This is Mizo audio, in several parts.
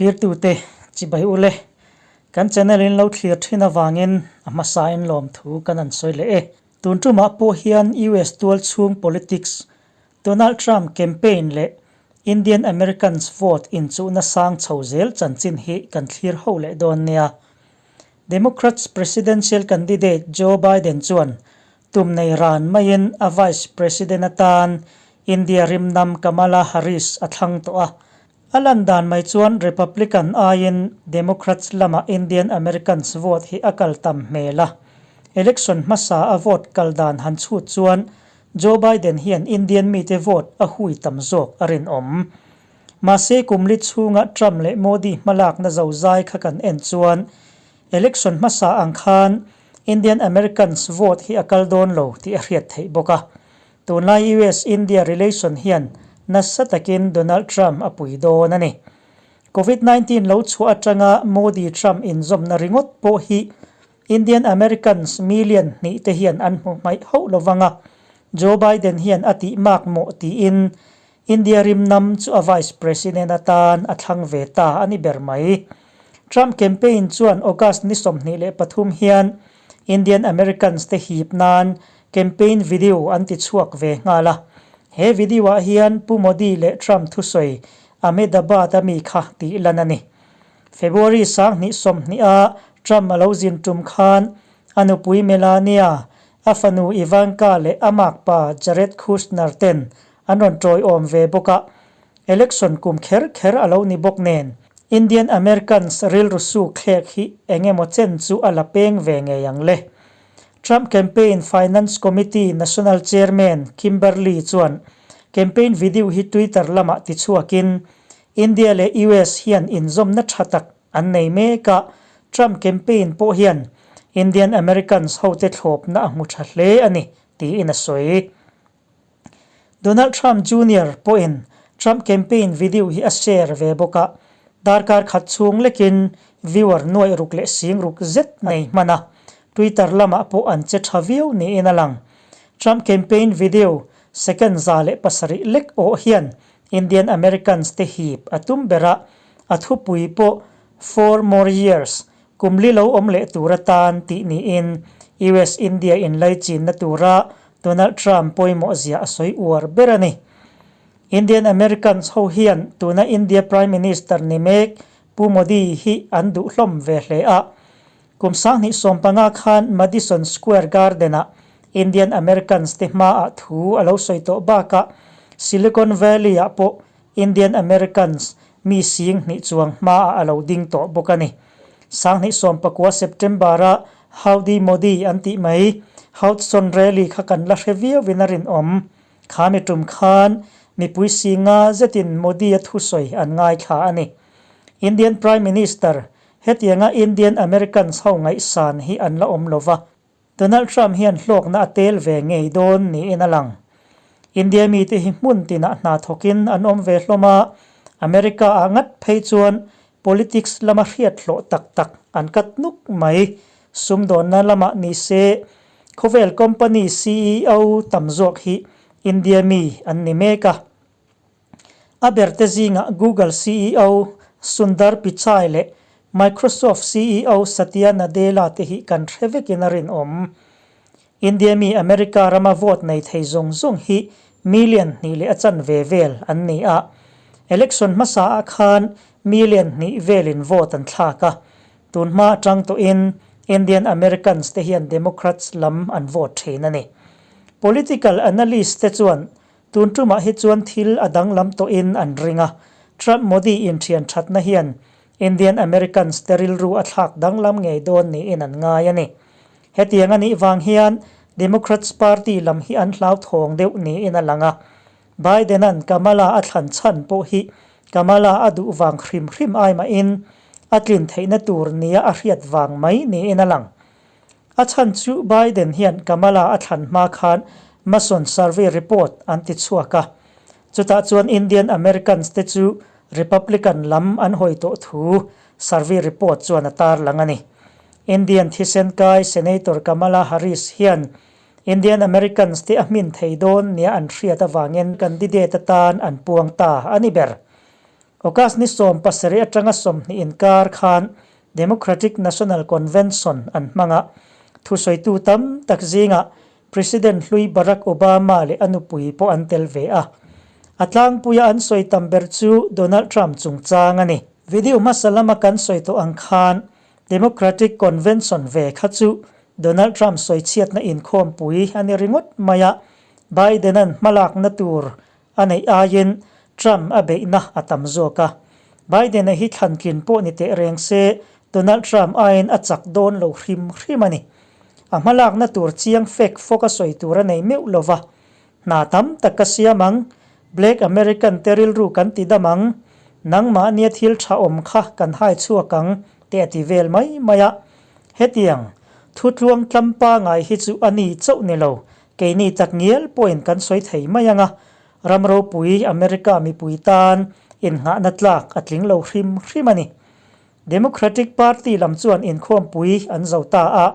Thlirtute chibai ule, kan channel in lo thlir thin avangin a hmasain lawmthu kan an sawi leh e. Tun tumah pawh hian US tualchhung politics, Donald Trump campaign leh Indian Americans vote inchuhna sang chho zel chanchin hi kan thlir ho leh dawn nia. Democrats presidential candidate Joe Biden chuan tum nei ran maiin a vice president atan India rimnam Kamala Harris a thlang tawh a. A lan dan mai chuan Republican aiin Democrats lama Indian Americans vote hi a kal tam hmel a. Election hmasa a vote kal dan han chhut chuan Joe Biden hian Indian mite vote a hui tam zawk a rinawm. Mahse kum li chhunga Trump leh Modi hmalakna zozai kha kan en chuan election hmasa ang khan Indian Americans vote hi a kal dawn lo tih a hriat theih bawk a. Tunlai US-India relation hian nasa takin Donald Trump a pui dawn a ni. Covid 19 lo chhuah atanga Modi-Trump inzawmna ringawt pawh hi Indian Americans million hnih te hian an hmu hmaih hauh lovang a, Joe Biden hian a tih mak mawh tiin India rimnam chu a vice president atan a thlang ve ta a ni ber mai. Trump campaign chuan August ni 23 hian Indian Americans te hip nan campaign video an ti chhuak ve nghal a. He video ah hian Pu Modi leh Trump thusawi Ahmedabad a mi kha tih lan a ni. February 2020 a Trump a lo zin tum khan a nupui Melania, a fanu Ivanka leh a makpa Jared Kushner ten an rawn tawiawm ve bawk a, election kum kher kher a lo ni bawk nen, Indian Americans rilru suk thlek hi eng emaw chen chu a la peng ve ngei ang le. Trump Campaign Finance Committee National Chairman Kimberly chuan campaign video hi Twitter lamah tichhuakin, India leh US hian inzawmna tha tak an nei mek a, Trump campaign pawh hian Indian Americans hote thlawpna a hmu tha hle a ni, tiin a sawi. Donald Trump Junior pawhin Trump campaign video hi a share ve bawk a, darkar khat chhung lekin viewer nuaih ruk leh sing ruk zet nei hman a, Twitter lamah pawh an che tha viau niin a lang. Trump campaign video second 107 lek awh hian Indian Americans te hip a tum ber a, a thupui pawh Four more years, kum li lo awm leh tur atan tih niin US-India inlaichinna tura Donald Trump pawimawh zia a sawi uar ber a ni. Indian Americans ho hian tuna India Prime Minister ni mek Pu Modi hi an duh hlawm ve hle a. Kum 2015 khan Madison Square Garden-ah Indian Americans te hmaah thu a lo sawi tawh bakah Silicon Valley-ah pawh Indian Americans mi 20,000 chuang hmaah a lo ding tawh bawk a ni. 2019 September-a Howdy Modi an tih mai Houdston Rally kha kan la hre viauin a rinawm. Kha mi tum khan mipui singa zetin Modi-a thusawi an ngaithla a ni. Indian Prime Minister hetianga Indian Americans ho ngaihsan hi an la awm lova. Donald Trump hian hlawkna a tel ve ngei dawn niin a lang. India mite hi hmun tinah hna thawkin an awm ve hlawm a, America ah ngat phei chuan politics lama hriat hlawh tak tak an kat nuk mai. Sumdawnna lamah ni se, khawvel company ceo tam zawk hi India mi an ni mek a. A berte zingah Google ceo Sundar Pichai leh Microsoft ceo Satya Nadella te hi kan hre vekin a rinawm. India mi America rama vote nei thei zawng zawng hi million hnih leh a chanve vel an ni a. Election hmasa ah khan million hnih velin vote an thlak a. Tun hma atang tawhin Indian Americans te hian Democrats lam an vote thin a ni. Political analyst te chuan Tun tumah hi chuan thil a danglam tawhin an ring a, Trump Modi inthian thatna hian Indian Americans te rilru a thlak danglam ngei dawn niin an ngai a ni. Hetiang a nih vang hian Democrats party lam hi an hlauthawng deuh niin a lang a, Biden-a'n Kamala a thlan chhan pawh hi Kamala a duh vang hrim hrim ai mahin a tlin theihna tur nia a hriat vang mai niin a lang. A chhan chu Biden hian Kamala a thlan hma khan Mason Survey report an ti chhuak a, chutah chuan Indian Americans te chu Republican lam an hawi tawh thu survey report chuan a tarlang a ni. Indian thisen kai Senator Kamala Harris hian Indian Americans te a hmin thei dawn nia an hriat avangin candidate atan an puang ta a ni ber. August ni 17 atanga 20 inkar khan Democratic National Convention an hmang a, thusawitu tam tak zingah President hlui Barack Obama leh a nupui pawh an tel ve a. A tlangpuia an sawi tam ber chu Donald Trump chungchang a ni. Video hmasa lama kan sawi tawh ang khan Democratic Convention ve kha chu Donald Trump sawichhiatna inkhawmpui a ni ringawt mai a, Biden-a'n hmalakna tur a neih aiin Trump a beihna a tam zawk a. Biden-a hi thlantlin pawh ni teh reng se Donald Trump aiin a chak dawn lo hrim hrim a ni. A hmalakna tur chiang fek fawk a sawi tur a nei meuh lo va. Hna tam tak ka siam ang, Black American te rilru kan ti dam ang, nangmahnia thil tha awm kha kan hai chhuak ang te a ti vel mai mai a. Hetiang thu tluang tlam pangai hi chu a ni chauh ni lo, Keini tak ngial pawhin kan sawi thei mai ang a, ram ropui America mipui tan innghahna tlak a tling lo hrim hrim a ni. Democratic Party lam chuan inkhawmpui an zo ta a,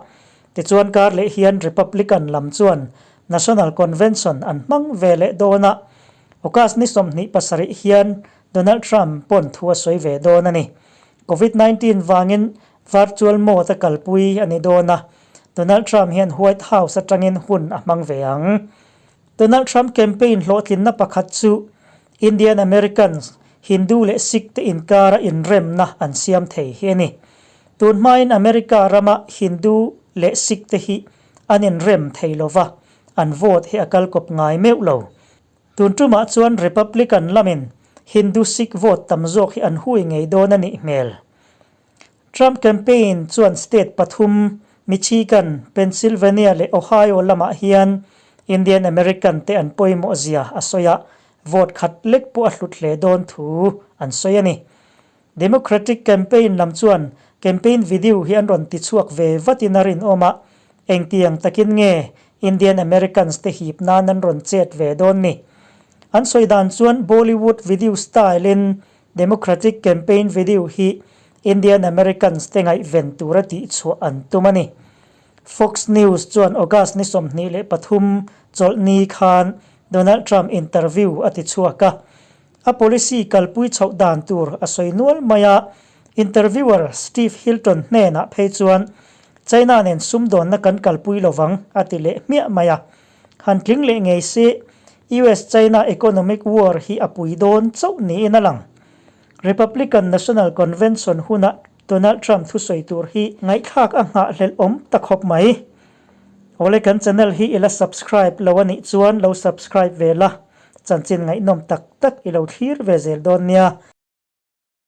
tichuan kar leh hian Republican lam chuan National Convention an hmang ve leh dawn a, August ni 27 hian Donald Trump pawn thu a sawi ve dawn a ni. Covid 19 vangin virtual mode a kalpui a ni dawn a, Donald Trump hian White House atangin hun a hmang ve ang. Donald Trump campaign hlawhtlinna pakhat chu Indian Americans, Hindu leh Sikh te inkara inremna an siam thei hi a ni. Tun hmain America rama Hindu leh Sikh te hi an inrem thei lova, an vote hi a kal kawp ngai meuh lo. Tun tumah chuan Republican lamin Hindu-Sikh vote tam zawk hi an hui ngei dawn a nih hmel. Trump campaign chuan state pathum, Michigan, Pennsylvania leh Ohio lamah hian Indian American te an pawimawh zia a sawi a, vote khat lek pawh a hlut hle dawn thu an sawi a ni. Democratic campaign lam chuan campaign video hi an rawn tichhuak ve vatin a rinawm a, engtiang takin nge Indian Americans te hip nan an rawn chet ve dawn ni? An sawi dan chuan Bollywood video style-in Democratic campaign video hi Indian Americans te ngaihven tura tihchhuah an tum a ni. Fox News chuan August ni 23 chawlhni khan Donald Trump interview a tichhuak a. A policy kalpui chhoh dan tur a sawi nual mai a, interviewer Steve Hilton hnenah phei chuan China nen sumdawnna kan kalpui lovang a ti leh hmiah mai a. Han tling leh ngei se, US-China economic war hi a pui dawn chauh niin a lang. Republican National Convention huna Donald Trump thusawi tur hi ngaihthlak a nghahhlelh awm ta khawp mai. Awle kan channel hi i la subscribe lo a nih chuan lo subscribe ve la, chanchin ngaihnawm tak tak i lo thlir ve zel dawn nia.